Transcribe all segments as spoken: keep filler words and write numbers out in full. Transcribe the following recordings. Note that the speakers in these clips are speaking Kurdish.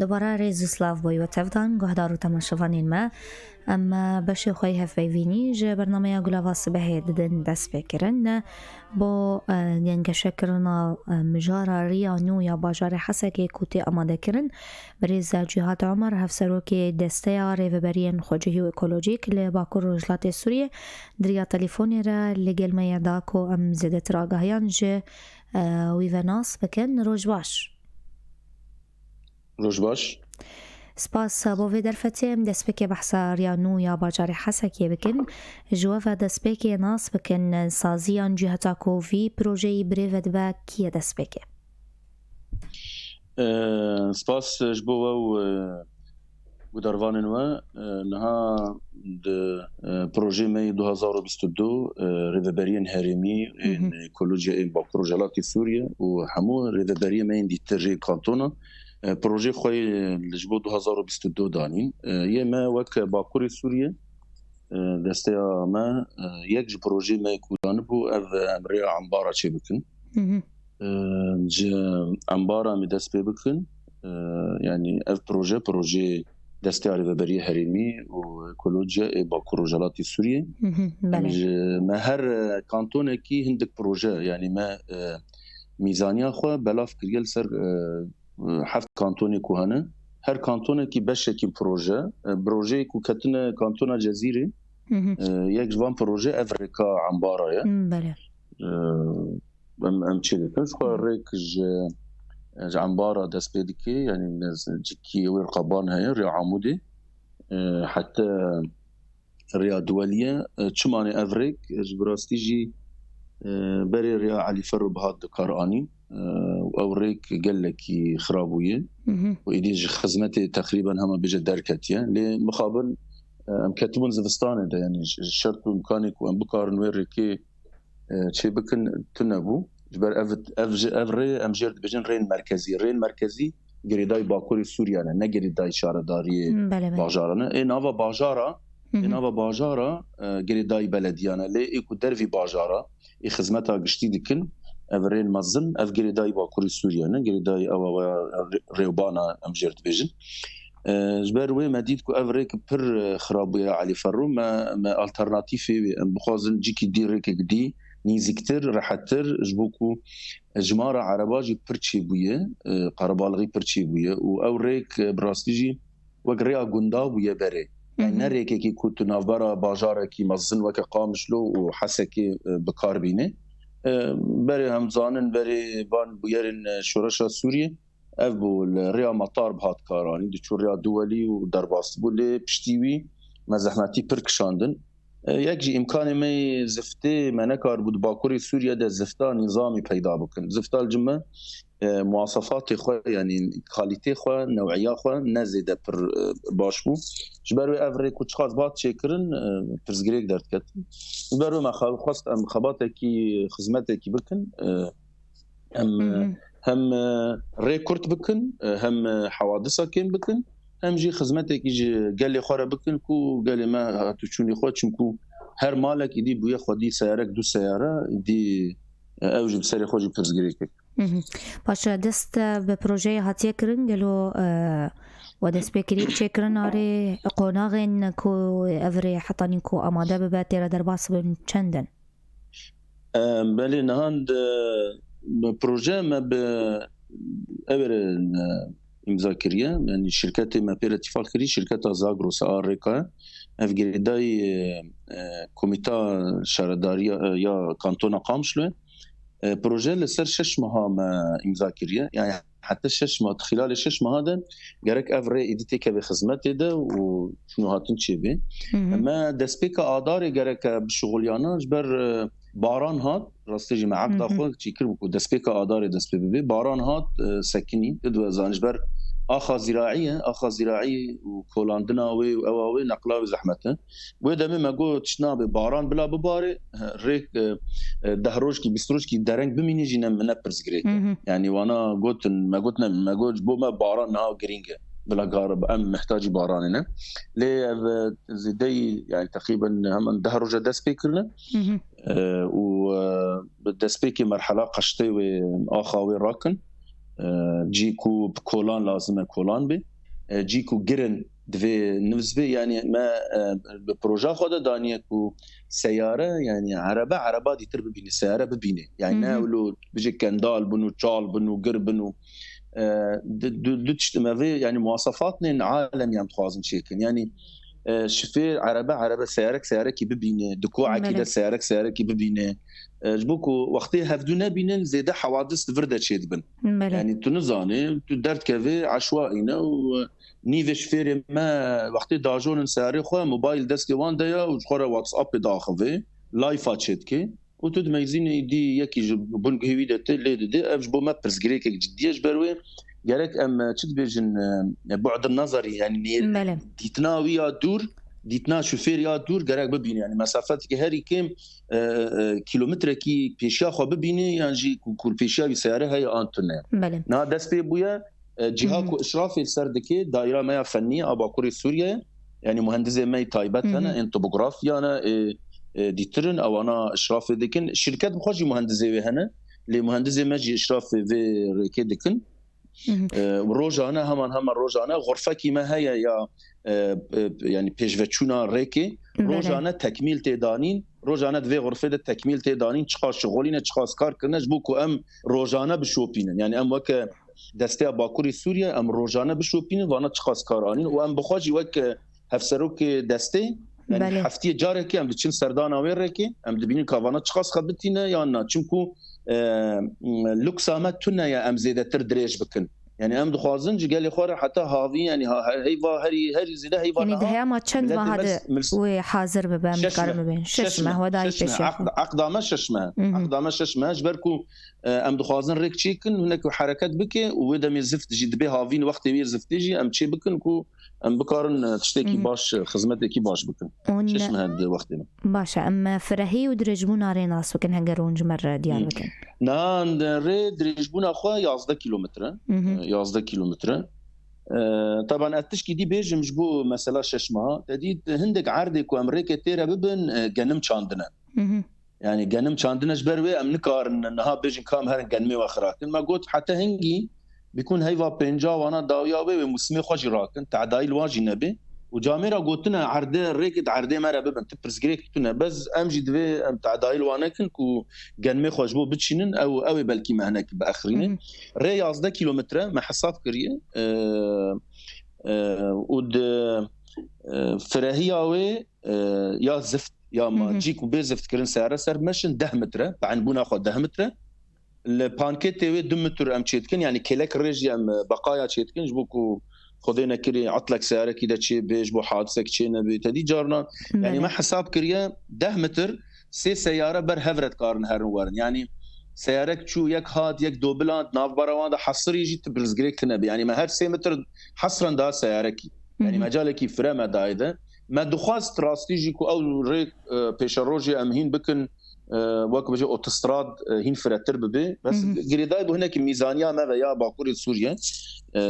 Dubare rêz û silav bo we tevdan, guhdar û temaşevanên me. Em beşê xwe yê hevpeyvînî ji bernameya Gulava Sibehê didin destpêkirin. Bo, e, gengeşekirina, e, mijara riya nû ya bajarê Hesekê ku tê amadekirin, birêz Cîhat Omer, hevserokê Desteya Rêveberiyên Xwecihî û Ekolojîk li Bakur Rojhilatê Sûriyê, di riya telefonê re li gel me ye da ku em zêdetir agahiyan ji, e, wî ve nas bikin. Roj baş. Roj baş. Spas bo vê derfetê. Em destpêkê behsa riya nû ya bajarê Hesekê bikin. Ji we ve destpêkê nas bikin, saziyan ciheta ku vî projeyî birêve dibe, kî ye destpêkê? E, spas ji bo we û, e, gudarvanên we. E, niha di, e, projeyê me yê du hazar û bîst û du, e, rêveberiyên herêmî, ên ekolojiya ên Bakur Rojhilatê Sûriyê û hemû rêveberiyê me yên dîtir ê kantona, e, projeyê xwe yê li ji bo du hazar û bîst û du danîn. E, yê me wek Bakurê Sûriyê, e, desteya me, e, yek ji projeyê me ku danibû, ev, e, em rêya embara çêbikin. E, ji embara em ê dest pê bikin. E, yanî ev proje, projeyê Desteya Rêveberiya Herêmî û Ekolojiya ê Bakur Rojhilatê Sûriyê. Em ji, me her, e, kantonekî hindik proje, yanî me, e, mîzaniya xwe belav kiriye li ser, e, heft kantonê ku hene. Her kantonekî beşekî proje. E, projeyê ku ketine kantona Cezîrê, e, yek ji van proje ev rêka embara ye. E, em, em çê dikin. Ji xwe rêk ji, ji embara dest pê dike, yanî nez-, cikî wê qaban heye, rêya Amûdê, e, heta rêya Duweliyê, e, çima ne ev rêk, e, ji bi rastî jî, e, berê rêya Elî Ferro bi hat dikar anîn, e, û ew rêk gelekî xirab bûye. Û êdî ji xizmetê teqrîben hema bêje derketiye. Lê mixabin, e, em ketibûn zivistanê de, yanî ş-, şert û imkanê ku em bikarin wê rêkê, e, çê bikin, tune bû. Ji ber ev, ev ji, ev rê em jêr dibêjin rêyên merkezî. Rêyên merkezî girêdayî Bakurê Sûriye ne, ne girêdayî şaredariyê bajara ne. Ê nava bajara, ê nava bajara, e, girêdayî belediya ne. Lê ê ku dervî bajara, ê xizmeta giştî dikin, ev rêyên mezin, ev girêdayî Bakurê Sûriye ne, girêdayî ew, ew, rê-, rêwbana em jêr dibêjin. E, ji ber wê me dît ku ev rêk pir, e, xirab bûye Elî Ferro. Me, me alternatîfê wê, em bixwazin cîkî dî, rêkek dî nîzîktir, rehettir, ji bo ku jimara ereba jî pir çêbûye, e, qerebalixî pir çêbûye û ew rêk, e, bi rastî jî wek rêya gunda bûye berê. Yani ne rêkekî ku tu navbera bajarekî mezin weke Qamişlo û Hesekê, e, bi kar bîne. E, berê em zanin, berê van bûyerên, e, şoreşa Sûriyê, ev bû li rêya Matar bi hat karanî, diçû rêya Duwelî û derbas dibû, lê piştî wî me zehmetî pir kişandin. E, yek ji îmkanê me yê ziftê, me nekaribû di Bakurê Sûriye de zifta nîzamî peyda bikin. Zifta li cim me, e, muwasefatê xwe, yanî kalîtê xwe, new'iya xwe ne zêde pir, e, baş bû. Ji ber wê ev rê ku çiqas bi hat çêkirin, e, pirsgirêk derdiket. Ji ber wê me xwe-, xwest em xebatekî, xizmetekî bikin. E, Em, e, hem, e, rê kurt bikin, e, hem, e, hewadisa kêm bikin, hem jî xizmetekî ji gelê xwe re bikin ku gelê me hatûçûnê xwe, çimkû her malek îdî bûye xwedî seyarek, du seyare, îdî, e, ew jî bi serê xwe jî pirsgirêkek. Baş e, dest, e, bi projeyê hatiye kirin, gelo, e, we destpêkirî çêkirin arê qonaxên ku ev rê hetanî ku amade bibe, tê re derbas bin, çend in? Em, belê, niha di, bi proje me bi ev re, e, îmza kiriye. Yanî şirketê me pê re tîfaq kirî, şirketa Zagros a Rêka. Ev girêdayî, e, e, komîta şaredariya, e, ya kantona Qamişlo ye. E, proje li ser şeş meha me îmza kiriye. Yani heta şeş mah, di xîlalê şeş meha de gerek ev rê êdî têkeve xizmetê de û çûn û hatin çêbê. Me destpêka adarê gereke bişuxuliyana ji ber, e, baran hat, rastî jî me eqda xwe çêkir bû ku destpêka adarê dest pê bibê. Baran hat, e, sekinî, tu dibê zanî ji ber axa zîraî ye, axa zîraî û kolandina wê û ewa wê neqla wê zehmet e. Wê demê me got, tişt nabe, baran bila bibare, rêk, e, e, deh rojkî, bîst rojkî dereng bimîne jî ne, ne pirsgirêk e. Yanî wana gotin, me got ne, me got ji bo me baran niha girîng e. Bila gar, em mihtacî baranê ne. Lê ev, e, zêdeyî, yani teqrîben hemen deh roja dest pê kirine. E, û, e, bi destpêkê merhela qeştê wê, axa wê rakin. E, cî ku bi kolan lazim e, kolan bê. E, cî ku girin divê nivz bê. Yani me, e, bi proja xwe de daniye ku seyare, yani erebe, ereba dîtir bibîne, seyare bibîne. Yani ne Hı hı. wilo bijê kendal bin û çal bin û gir bin û, e, du, du, du tişt me vê, yani muwasafatnên alem yan dixwazin çêkin. Yani, e, şifêr erebe, erebe seyarek, seyarekî bibîne, di koekî Belê. de seyarek, seyarekî bibîne. E, ji bo ku wextê hevdû nebînin, zêde hewadis di vir de çêdibin. Belê. Yani tu nizanî, tu derdkevê eşwa îne û, e, nîvê şifêrê me wextê dajonin seyarê xwe, mobayl destê wan de ye û ji xwe re WhatsAppê diaxivê, live-a çêdike. Û tu dimeyzînî dî yekî ji bingehê wî de tê lê didê. Ev ji bo me pirsgirêkek cidî ye. Ji ber wê gerek em, e, çi dibêjin, e, bu'd nazarî, yani nê-, Belê. dîtina wî ya dûr, dîtina şofêr ya dûr gerek bibîne. Yani mesafeteke herî kêm, e, e, kilometrekî pêşiya xwe bibîne, yan jî ku, ku pêşiya wî seyare heye an tune. Belê. Niha dest pê bûye, e, cîha Hı hı. ku işrafê li ser dike, daîra me ya fennî a Bakurê Sûriyeyê, yani muhendizê me yê taybet Hı hı. hene, ên topograf ya ne, e, e, dîtirin, ewana işrafê dikin. Şirket bi xwe jî muhendizê wê hene, lê muhendizê me jî işrafê vê rêkê dikin. Hı hı. E, rojane, heman heman rojane, xurfekî me heye ya, e, e, yani pêşveçûna rêkê. Belê. Rojane tekmîl tê danîn, rojane di vê xurfê de tekmîl tê danîn, çiqas şixulîne, çiqas kar kirine, ji bo ku em rojane bişopînin. Yani em weke desteya Bakurê Sûriye, em rojane bişopînin, vana çiqas kar anîn û em bi xwe jî wek, e, hevserokê destê, yani Belê. heftiyê carekê em diçin serdana wê rêkê, em dibînin ka vana çiqas xebitîne yan na. Çimku, e, luksa me tune ye em zêdetir dirêj bikin. Yani em dixwazin ji gelê xwe re heta havî, yani ha-, he-, heyva herî, herî zêde heyva Yani niha di heyama çend milletê meha mils-, de mils-, wê hazir bibe, em şeş dikarin me, bibin? Şeş şeş me, me, hwa dayî şeş me. pêşiya. Aqd-, aqda me şeş me. Hı hı. Aqda me şeş me. Ji ber ku, e, em dixwazin rêk çêkin, hinek hereket bike û wê demê zift jî dibê havîn, wextê wê ziftê jî em çê bikin ku em bikarin, e, tiştekî Hı hı. baş, e, xizmetekî baş bikin. Hûn Şeş meh di wextê min. Baş e, em firehî û dirêjbûna rê nas bikin, heger hûn ji me re diyar Hı. bikin. Niha rê dirêjbûna xwe yazdeh kilometre. Hı hı. E, yazdeh kilometre. E, taban ez tişkî dî bêjim ji bo mesela şeş meha. Te dît hindek erdê ku em rêkê tê re bibin, e, genim çandine. Hı hı. Yani genim çandine, ji ber wê em nikarin niha bêjin ka em herin genimê we xirakin. Me got heta hingî bikun heyva pênca wana dawiya wê, wê mûsimê xwe jî rakin, tedayî li wan jî nebe. Û camêra gotine erdê, rêkê di erdê me re bibin, tu pirsgirêk tune. Bes em jî divê em tedayî li wan nekin ku genimê xwe ji bo biçînin, ew, ew ê belkî me hinek biexrînin. Hı hı. Rê yazdeh kilometre me hesab kiriye. E, e, û di, e, firehiya wê, e, ya zift, ya ma Hı hı. cî ku bê zift kirin seyare ser meşin deh metre, peynbûna xwe deh metre. Li panketê wê du metr em çêdikin, yani kêlek rê jî em, e, beqaya çêdikin, ji bo ku Xwedê nekirî etlek seyarekî de çê bê, ji bo hadisek çê nebê. Te dî carna, yani Belê. me hesab kiriye deh metr, sê seyare ber hev re dikarin herin werin. Yani seyarek çû, yek hat, yek dobiland, navbera wan de hesirî jî tu pirsgirêk tune bê. Yani me her sê metr hesren daha seyarekî. Yani Hı hı. mecalekî fire me dayê de. Me dixwest rastî jî ku ew rê, e, pêşerojê em hîn bikin, e, wek bêje otostrad, e, hîn firetir bibe. Bes Hı hı. girêdayî bû hinekî mîzaniya me ve ya Bakurê Sûriye. E,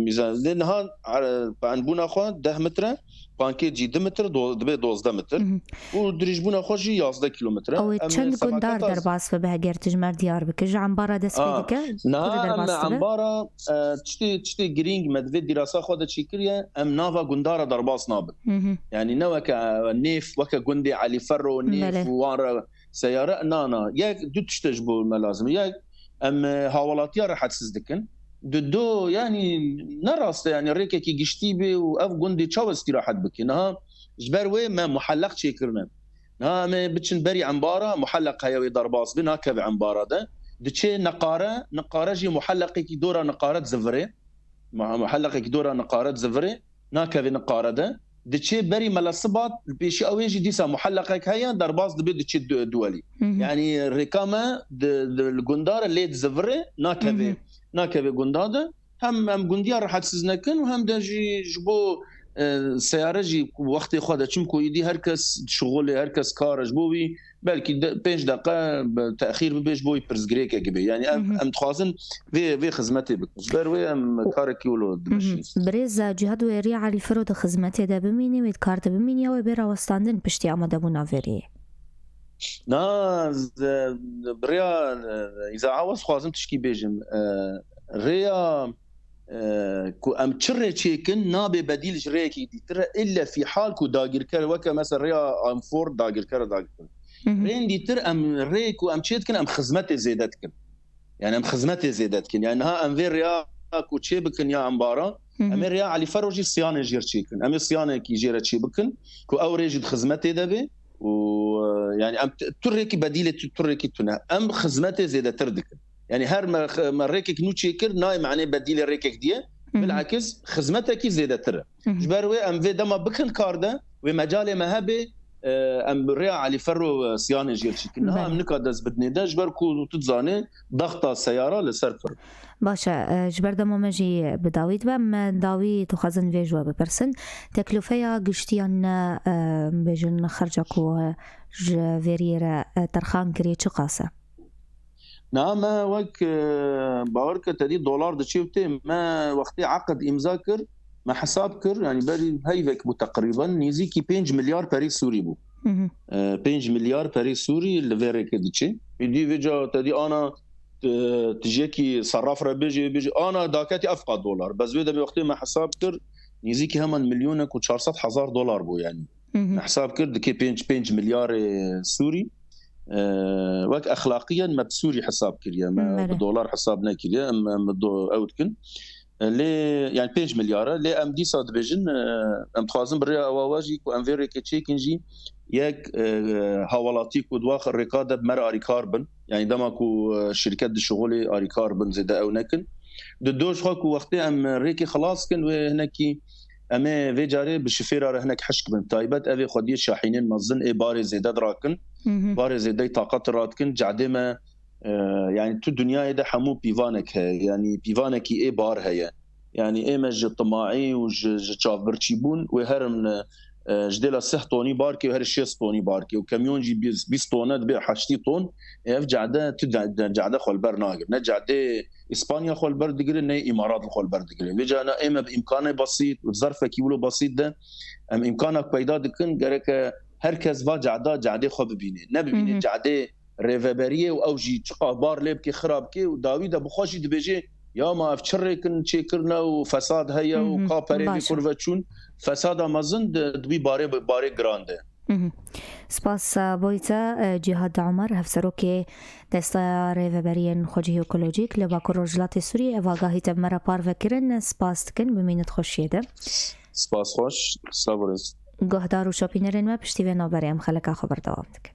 mîzan-, lê niha, e, peynbûna xwe deh metre, pankê cî du metre, do-, dibe dozdeh metre. Hı hı. Û dirêjbûna xwe jî yazdeh kilometre. Ew ê Em çend gundar semaqeta derbas bibe heger tu ji me re diyar bike? Ji embara dest pê A, dike? Niha Kure em derbas dibe? embara, e, tiştê, tiştê girîng me di vê dîrasa xwe de çêkiriye, em nava gundara derbas nabin. Hı hı. Yani ne weke, e, Nêf, weke gundê Elî Ferro, Nêf Belê. û wan re seyare, na, na. Yek, du tişt e ji bo me lazim. Yek, em, e, hawalatiya rehetsiz dikin. Di do, yani ne rast e, yani rêkekî giştî bê û ev gundê çawa îstîrahet bike. Niha ji ber wê me muhelleq çêkirine. Niha em ê biçin berî embara, muhelleq heye wê derbas be, nakeve embara de. Diçê niqare, niqare jî muhelleqekî dora niqare dizivirê. Mu-, muhelleqekî dora niqare dizivirê, nakeve niqare de. Diçê berî Mele Sibat, li pêşiya wê jî dîsa muhelleqek heye, derbas dibe diçê du-, duwelî. Hı hı. Yani rêka me di, di, li gundare lê dizivirê, nakeve, Hı hı. nakeve gunda de. Hem em gundiya rehetsiz nekin û hem de jî ji bo, e, seyare jî wextê xwe de, çimku îdî her kes şixulê, her kes kar e, ji bo wî belkî de, pênc deqe be-, texîr bibe, ji bo wî pirsgirêkek be. Yani em, Hı hı. em dixwazin vê, vê xizmetê bikin. Ji ber wê em Û karekî wilo Hı hı. dimeşînin. Birêz Cîhad Wêrî Elî Firo di xizmetê de bimînî, wê dikar de bimînî ya wê bê rawestandin piştî amadebûna vêriyê? Na, z-, bi rêya, e, îzaha we dixwazim tişkî bêjim. E, rêya, e, ku em çi rê çêkin, nabe bedîl ji rêyekî dîtir e, illa fî hal ku dagirker, weke mesela rêya Amfor dagirker e, dagirker. Rên dîtir em rê ku em çê dikin, em xizmetê zêde dikin. Yani em xizmetê zêde dikin. Yani niha em vê rêya ku çê bikin ya embara, em ê rêya Elî Ferro jî Siyanê jêr çêkin. Em ê Siyanekî jêre çê bikin ku ew rê jî di xizmetê de bê. û, e, yani em t-, tu rêkî bedîlê tu, tu rêkî tune. Em xizmetê zêdetir dikin. Yani her me, me rêkek nû çêkir, nayê manê bedîlê rêkek diye. Bilakis xizmetekî zêdetir e. Ji ber wê em vê dema bikin kar de, wê mecalê me hebe, e, em rêya Elî Ferro, e, Siyanê jêr çêkin. Niha em nika dest bidinê de, ji ber ku tu dizanê, daxta seyara li ser pir. Baş e, e, ji ber dema me jî bi dawî dibe, me dawî dixwazin vê ji we bipirsin. Teklûfeya giştiyan ne, e, bêjin xerca ku, e, ji veriyê re, e, terxan kiriye çi qas e? Na me wek, e, bawer ke te dî dolar diçê û tê, me wextê eqd îmza kir, me hesab kir, yani berî heyvek bû teqrîben, nêzîkî pênc milyar perî Sûrî bû. E, pênc milyar perî Sûrî li vê rêkê diçe. Êdî vêca te dî ana, e, tijekî serraf re bêjê, bêjê ana daketî evqa dolar. Bes wê demê wextê me hesab kir, nêzîkî heman milyonek û çar sed hezar dolar bû yani. Me hesab kir dikê pênc, pênc milyarê Sûrî. E, wek exlaqiyen me bi Sûrî hesab kiriye. Me bi dolar hesab nekiriye. Em, em do-, ew dikin. E, lê, yani pênc milyar e. Lê em dîsa dibêjin, e, em dixwazin bi rêya ewa we jî ku em vê rêkê çêkin jî yek, e, e, hawelatî ku di wa rêka de bi me re alîkar bin. Yani dema ku, e, şirket dişixulê alîkar bin, zêde ew nekin. Di do ji xwe ku wextê em rêkê xilas kin, wê hinekî em ê vê carê bi şifêra re hinek hişk bin. Taybet ev ê xwediyê şahînên mezin ê barê zêde dirakin. Barê zêdeyî taqet radikin. Cehdê me, e, yani tu dinyayê de hemû pîvanek heye. Yani pîvanekî ê bar heye. Yani ê me ji timaî û ji, ji çavbirçîbûn wê herin, e, ji dêla sih tonî bar kê û herî şêst tonî bar kê û kemyon jî bîst, bîst tone dibe heştî ton. Ev cehde tu de, de, cehde xwe li ber nagir. Ne cehdê Îspanya xwe li ber digire, ne Îmarat li xwe li ber digire. Vê cana ê me bi îmkanê besît û zerfekî wilo besît de em îmkanak peyda dikin. Gereke her kes va cehda, cehdê xwe bibîne. Ne bibîne cehdê rêveberiyê û ew jî çiqa bar lê bike, xira bike û dawî de bi xwe jî dibêje, ya ma ev çi rêkin çêkirine û fesad heye û ka perê vê kur ve çûn. Fesada mezin di, di wî barê, barê giran de. Spas, e, boy te, e, Cîhad Omer, hevserokê Desteya Rêveberiyên Xwecihî Ekolojîk li Bakur Rojhilatê Sûriyê, ev agahî te bi me re parve kirin. Spas dikin, bimînit xweşiyê de. Spas xweş, sağ olasın. Guhdar û şopînerên me, piştî vê navberê em xeleka xwe berdewam dikin.